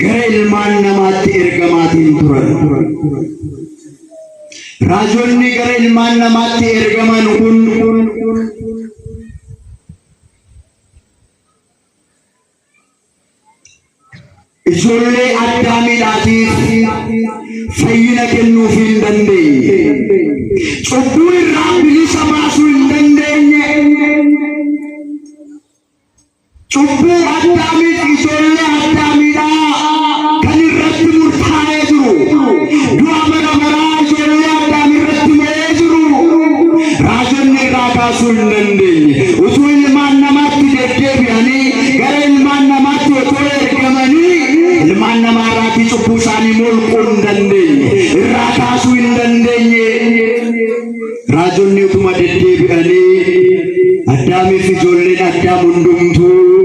Gara ilmaan namaatti ergamaatiin turan. Raajonni gara ilmaan namaatti ergaman kun ijoollee Addaamiidhaatiif fayyina kennuuf hin dandeenye. Cubbuu irraa bilisa baasuu hin dandeenye. Cubbuu Addaamiif ijoollee Addaamiidhaa kan irratti murtaa'ee jiru, du'a bara baraa ijoollee Addaam irratti muree jiru, raajonni irraa kaasuu hin dandeenye. Utuu ilmaan namaatti deddeebi'anii gara ilmaan namaatti otoo ergamanii ilmaan namaa irraatii cubbuu isaanii molquu hin dandeenye, irraa kaasuu hin dandeenye. Raajonni utuma deddeebi'anii Addaamiif ijoolleen Addaam hundumtuu